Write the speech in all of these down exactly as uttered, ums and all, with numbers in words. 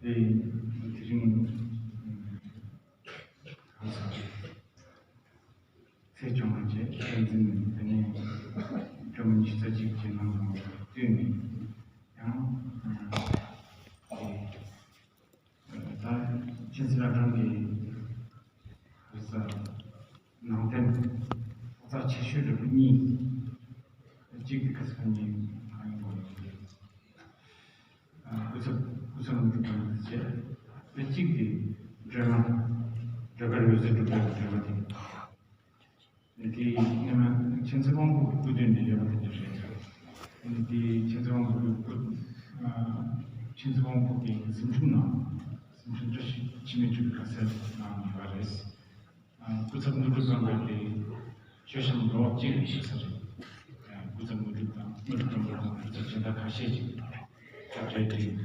དེ་དེ་རིང་གང་ཟག་ཚེས་བཅོ་ལྔ་བཅས་བསྟན་འཛིན་དེ་ནས་སྒྲོལ་མ་ཉི་ཤུ་རྩ་གཅིག་བཅས་གནང་བ་བསྟུན་ནས་ཡང་ད་ཁྱེད་ཚོ་རང་གི་ག་ས་ནང་རྟེན་ཚོགས་བསགས་ཆེ་ཤོས་འདྲ་པོ་གཉིས། གཅིག་གི་ག་ས་གཉིས་གང་ཡིན་པ་ཡིན། སྐུ་ཚབ་སྐུ་ཚབ་འགྲུབ་པ་བྱས། དེ་གཅིག་གི་སྒྲོལ་མ་སྒྲོལ་དཀར་འོད་ཟེར་འགྲུབ་པའི་སྒྲོལ་མ་དེ། དེ་སྔོན་མ་མཁྱེན་བརྩེ་དབང་པོ་གི་སྐུ་མདུན་ནས་ཡོད་པ་དེ་འདྲ་རེད། དེ་མཁྱེན་བརྩེ་དབང་པོ་གི་སྐུ་མཁྱེན་བརྩེ་དབང་པོ་གི་གཟིམ་ཆུང་ནང་གཟིམ་ཆུང་བཀྲ་ཤིས་འཆི་མེད་གྲུབ་པའི་ག་ས་ནང་ཡོད་པ་རེད། སྐུ་ཚབ་དངོས་གྲུབ་བསམ་པའི་དེ་མཆོད་བཤམས་ལོགས་གཅིག་བྱེད་ས་རེད། སྐུ་ཚབ་དངོས་གྲུབ་དང་དངོས་གྲུབ་སྒྲོན་འབུལ་དང་སྐུ་ཚབ་སྦྱིན་བདག་ཁ་ཤས་ཅིག་སྐྱབས་རེ་དྲིན།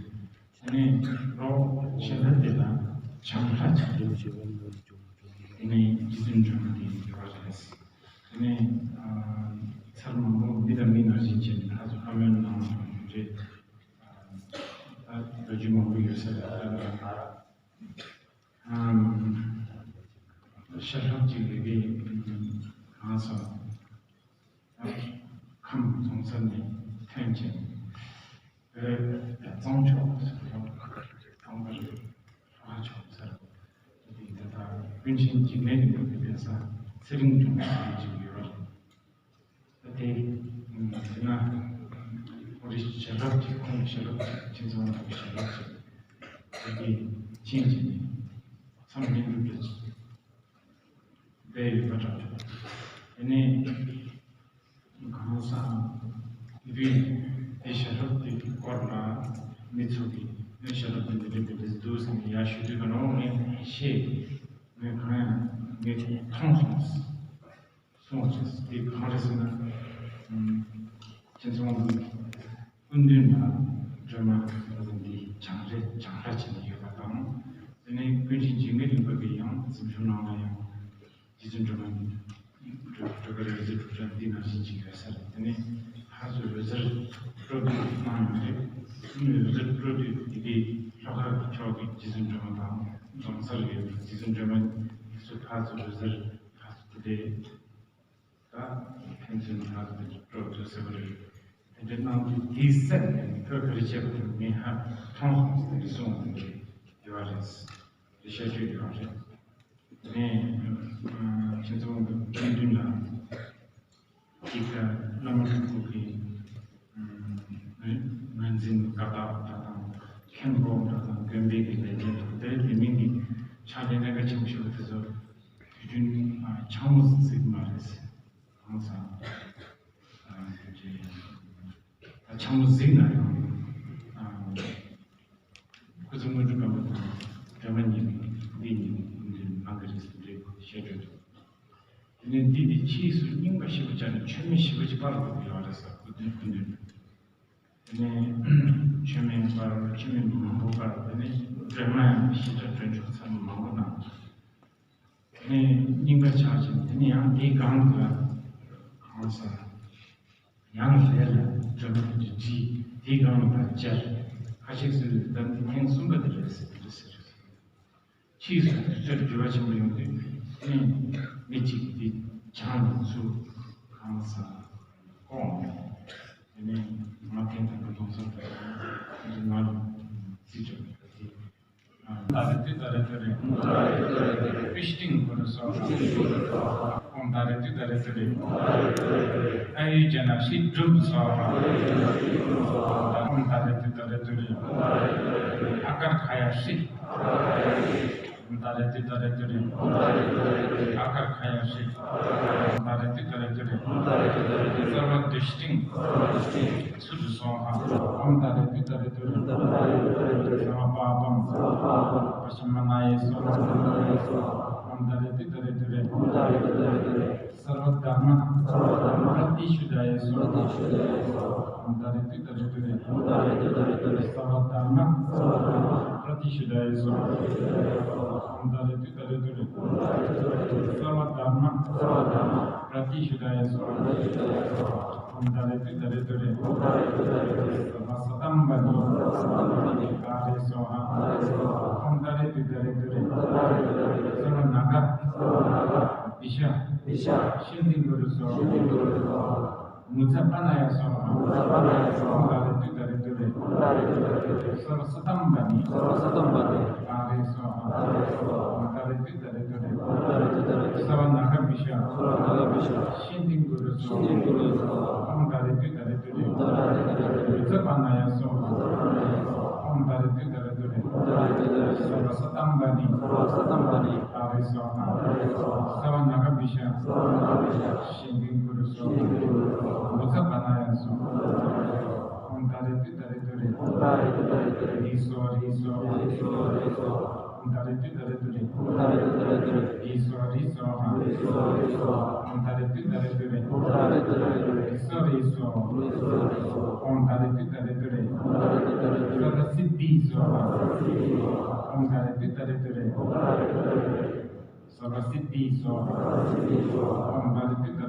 དེ་ནས་རོགས་ཞལ་ལྷ་དེ་ལ་བྱང་ལྷ་ཅིག་དེ་ནས་རྗེ་བཙུན་སྒྲོལ་མ་དེ་ཡོད་རེད། དེ་ནས་ཚར་མང་པོ་མི་དང་མི་ནང་བཞིན་བྱས་ནས་ལྷ་ཚོ་བཀའ་མོལ་གནང་བ་རེད། ད་ལོ་རྒྱུས་མང་པོ་ཡོད་ས་རེད། ཨམ། ཤ་ཁྲག་ཅིག་ལས་ཀའི་གང་སོང་། ཁམས་རྫོང་ས་ནས་ཐོན་ཅིང་བོད་གཙང་ཕྱོགས་སུ་ཐང་པར་ལྷོ་ཁ་ཕྱོགས་སར་དེ་ད་ལྟ་ཀུན་མཁྱེན་འཇིགས་མེད་རིན་པོ་ཆེའི་གདན་ས་ཚེ་རིང་ལྗོངས་ཟེར་གྱི་ཅིག་ཡོད་རེད། ད་དེ་དེ་ན་ཨོ་རི་ཞལ་རབ་ཀྱི་ཁོང་ཞལ་རབ་ཀྱི་ཁྱིམ་ཚང་ནང་གི་ཞལ་རབ་ཀྱི་དེ་གི་ཕྱིན་ཅི་ནས་མཚམས་སྙིང་སྡུག་གི་དཔེ་ཡོད་པ་འདྲ། དེ་ནས་གང་ཟག་འདི་དེ་ཞལ་རབ་དེ་སྐོར་ལ་མི་ཚོ་གིས་ནི་ཞལ་རབ་དེ་འདི་འདྲ་འདི་འདྲ་འདུག་ཟེར་ནས་ཡར་ཞུ་དུས་ག་ནོ་ངས་ཤེས། ངས་གང་ཡང་ངས་མཐོང་སོང་། སོང་ཅིག་དེ་གང་རེད་ཟེར་ན། ཁྱེད་ཚོ་ཀུན་མདུན་ལ་སྒྲོལ་མ་འདི་བྱང་རེ་བྱང་ལྷ་བྱས་ནས་ཡོད་པ་དང་། དེ་ནས་ཀུན་མཁྱེན་འཇིགས་མེད་རིན་པོ་ཆེ་ཡང་གཟིམ་ཆུང་ནང་ལ་ཡང་རྗེ་བཙུན་སྒྲོལ་མ་འདི་སྒྲོལ་དཀར་འོད་ཟེར་འཕྲོ་བཅུག་འདི་ནང་བཞིན་ཅིག་ཡོད་ས་རེད། དེ་ནས་ཕར་ཚུར་འོད་ཟེར་སྤྲོ་བསྡུ་གནང་ཡོད་རེད། འོད་ཟེར་སྤྲོ་བསྡུ་འདི་གའི་ལྷོ་ཁ་གི་ཕྱོགས་ཀྱི་རྗེ་བཙུན་སྒྲོལ་མ་དང་རྫོང་སར་ཡོད་པའི་རྗེ་བཙུན་སྒྲོལ་མ་འདི་ཚོ་ཕར་ཚུར་འོད་ཟེར་ཕར་ཚུར་དེ་དེ། ད་ཕན་ཚུན་ཐག་དེ་སྤྲོ་ཐུབ་ཟེར་བ་རེད། དེ་འདྲ་གནང་དུས་དེའི་སེམས་ནས་བོད་ག་རེ་བྱས་པ་དེ་ངས་ཧ་མཐོང་སོང་ཟེར་ནས་གསུངས་པ་དེ་ཡོད་རེད། དེ་བཤད་རྒྱུ་ཡོད་རེད། དེ་ནས་ཁྱེད་ཚོ་གི་སྤུན་བདུན་ལ་གཅིག་ད་བླ་མ་སྤྲུལ་སྐུ་གི་ངོས་འཛིན་དགའ་རྟགས་འདྲ་དང་མཁན་པོ་འདྲ་དང་དགོན་པའི་གི་ལས་བྱེད་དང་དེ་ལས་དེ་མིན་གྱི་ཕྱག་ལས་གནད་འགག་ཆེན་པོ་ཞིག་དེ་ཚོ་དུས་རྒྱུན་འཆང་མོ་ཟིག་མ་རེད། གང་ཟག་ད་འཆང་མོ་གཟིགས་ན་ཡང་། སྐུ་ཚེ་དངོས་གྲུབ་སྒམ་པོ་དང་སྒྲོལ་མ་གཉིས་ཀྱིས་འདི་གཉིས་འདི་གནང་གི་རེད་ཟེར་ཏེ་བཤད་གྲོས་འདུག་དེ་ནས་འདི་འདི་ཕྱིས་སུ་རྙིང་པ་ཞེ་པོ་བྱས་ནས་མཆོད་མེ་ཞེ་པོ་ཅིག་སྤར་དགོས་ཀྱི་ཡོད་རེད་ཟེར། སྐུ་མདུན་སྐུ་མདུན། དེ་ནས་མཆོད་མེ་སྤར་མཆོད་མེ་མང་པོ་སྤར། དེ་ནས་སྒྲོལ་མ་ཡང་ཞེ་དྲག་སྤྲོས་མཆོག་ཚར་མང་པོ་གནང་། དེ་ནས་རྙིང་པ་ཆགས་ཤིང་དེ་ནས་ཡང་དེའི་སྒང་དུ་གང་ཟག་ཡང་ལས་ལ་སྒྲོལ་མ་དེ་འདྲ་བྲིས། དེའི་སྒང་ལ་ཕར་བཅར། ཁ་ཤས་སུ་ལ་ད་འདི་ཐེངས་གསུམ་པ་དེ་རེད་ཟེར་དེ་འདྲ་ཟེར། ཕྱིས་སུ་དུས་ཚོད་འགྱུར་བ་ཆེན་པོ་ཡོང་དུས་དེ་ནས་མི་གཅིག་གིས་འདི་བྱང་ནས་ཚུར་གང་ཟག་སྐོང་ནས་དེ་ནས་ང་ཐེངས་དང་པོ་གདུང་སེམས་དང་འདི་ང་ལ་རྩིས་སྤྲད་པ་དེ། ད་རེ་ཏི་ད་རེ་ཏི་རེ། ཨུ་ཤི་ཏིང་གོ་རེ་སོ། ཨོཾ་ད་རེ་ཏི་ད་རེ་ཏི་རེ། ཨ་ཡུ་ཇ་ན་ཤི་དྲུབ་སོ། ཨོཾ་ད་རེ་ཏི་ད་རེ་ཏི་རེ། ཨ་ཀར་ཁ་ཡ་ཤི། ཨོཾ་ད་རེ་ཏི་ད་རེ་ཏི་རེ། ཨ་ཀར་ཁ་ཡ་ཤི། ཨོཾ་ད་རེ་ཏི་ད་རེ་ཏི་རེ། སརྦ་དུ་ཤི་ཏིང་། ཚུར་དུ་སོང་ཧ། ཨོཾ་ད་རེ་ཏི་ད་རེ་ཏི་རེ། སརྦ་པཱ་པཾ། པ་ཤ་མ་ན་ཡེ་སྭཱ་ཧཱ། ཨོཾ་ད་རེ་ཏི་ད་རེ་ཏི་རེ། སརྦ་དྷརྨ་པྲ་ཏི་ཤུདྡྷ་ཡེ་སྭཱ་ཧཱ། ཨོཾ་ད་རེ་ཏི་ད་རེ་ཏི་རེ། སརྦ་དྷརྨ་པྲ་ཏི་ཤུདྡྷ་ཡེ་སྭཱ་ཧཱ། ཨོཾ་ད་རེ་ཏི་ད་རེ་ཏི་རེ། སརྦ་དྷརྨ་པྲ་ཏི་ཤུདྡྷ་ཡེ་སྭཱ་ཧཱ། ཨོཾ་ཏཱ་རེ་ཏུཏྟཱ་རེ་ཏུ་རེ། ཨོཾ་ཏཱ་རེ་ཏུཏྟཱ་རེ་ཏུ་རེ། སརྦ་སཏམྦ་ནི། སརྦ་སཏམྦ་ནི། ཏཱ་རེ་སྭཱ་ཧཱ། ཏཱ་རེ་སྭཱ་ཧཱ། ཨོཾ་ཏཱ་རེ་ཏུཏྟཱ་རེ་ཏུ་རེ། ཨོཾ་ཏཱ་རེ་ཏུཏྟཱ་རེ་ཏུ་རེ། སརྦ་ནཱ་ག། སརྦ་ནཱ་ག། བི་ཤ། བི་ཤ། ཤི་ནྟི་གུ་རུ་སྭཱ་ཧཱ། ཤི་ནྟི་གུ་རུ་སྭཱ་ཧཱ། མུ་ཙ་པ་ན་ཡ་སྭཱ་ཧཱ། མུ་ཙ་པ་ན་ཡ་སྭཱ་ཧཱ། ཨོཾ་ཏཱ་རེ་ཏུཏྟཱ་རེ་ཏུ་རེ། ཨོཾ་ཏཱ་རེ་ཏུཏྟཱ་རེ་ཏུ་རེ། སརྦ་སཏམྦ་ནི། སརྦ་སཏམྦ་ནི། ཏཱ་རེ་སྭཱ་ཧཱ། ཏཱ་རེ་སྭཱ་ཧཱ། ཨོཾ་ཏཱ་རེ་ཏུཏྟཱ་རེ་ཏུ་རེ། ཨོཾ་ཏཱ་རེ་ཏུཏྟཱ་རེ་ཏུ་རེ། སརྦ་ནཱ་ག་བི་ཤ། སརྦ་ནཱ་ག་བི་ཤ། ཤི་ནྟི་གུ་རུ་སྭཱ་ཧཱ། ཤི་ནྟི་གུ་རུ་སྭཱ་ཧཱ། ཨོཾ་ཏཱ་རེ་ཏུཏྟཱ་རེ་ཏུ་རེ། ཨོཾ་ཏཱ་རེ་ཏུཏྟཱ་རེ་ཏུ་རེ། མུ་ཙ་པ་ན་ཡ་སྭཱ་ཧཱ། མུ་ཙ་པ་ན་ཡ་སྭཱ་ཧཱ། ཨོཾ་ཏཱ་རེ་ཏུཏྟཱ་རེ་ཏུ་རེ། ཨོཾ་ཏཱ་རེ་ཏུཏྟཱ་རེ་ཏུ་རེ། སརྦ་སཏམྦ་ནི། སརྦ་སཏམྦ་ནི། ཏཱ་རེ་སྭཱ་ཧཱ། ཏཱ་རེ་སྭཱ་ཧཱ། སརྦ་ནཱ་ག་བི་ཤ། སརྦ་ནཱ་ག་བི་ཤ། ཤི་ནྟི་གུ་རུ་སྭཱ་ཧཱ། ཤི་ནྟི་གུ་རུ་སྭཱ་ཧཱ། མུ་ཙ་པ་ན་ཡ་སྭཱ་ཧཱ། ཨོཾ་ཏཱ་རེ་ཏུཏྟཱ་རེ་ཏུ་རེ། ཨོཾ་ཏཱ་རེ་ཏུཏྟཱ་རེ་ཏུ་རེ། རི་སྭཱ་ཧཱ། རི་སྭཱ་ཧཱ། རི་སྭཱ་ཧཱ། རི་སྭཱ་ཧཱ། ཨོཾ་ཏཱ་རེ་ཏུཏྟཱ་རེ་ཏུ་རེ། ཨོཾ་ཏཱ་རེ་ཏུཏྟཱ་རེ་ཏུ་རེ། རི་སྭཱ་ཧཱ། རི་སྭཱ་ཧཱ། རི་སྭཱ་ཧཱ། རི་སྭཱ་ཧཱ། ཨོཾ་ཏཱ་རེ་ཏུཏྟཱ་རེ་ཏུ་རེ། ཨོཾ་ཏཱ་རེ་ཏུཏྟཱ་རེ་ཏུ་རེ། རི་སྭཱ་ཧཱ། རི་སྭཱ་ཧཱ། རི་སྭཱ་ཧཱ། ཨོཾ་ཏཱ་རེ་ཏུཏྟཱ་རེ་ཏུ་རེ། ཨོཾ་ཏཱ་རེ་ཏུཏྟཱ་རེ་ཏུ་རེ། སརྦ་སིདྡྷི་སྭཱ་ཧཱ། ཨོཾ་ཏཱ་རེ་ཏུཏྟཱ་རེ་ཏུ་རེ། ཨོཾ་ཏཱ་རེ་ཏུཏྟཱ་རེ་ཏུ་རེ། སརྦ་སིདྡྷི་སྭཱ་ཧཱ། ཨོཾ་ཏཱ་རེ་ཏུཏྟཱ།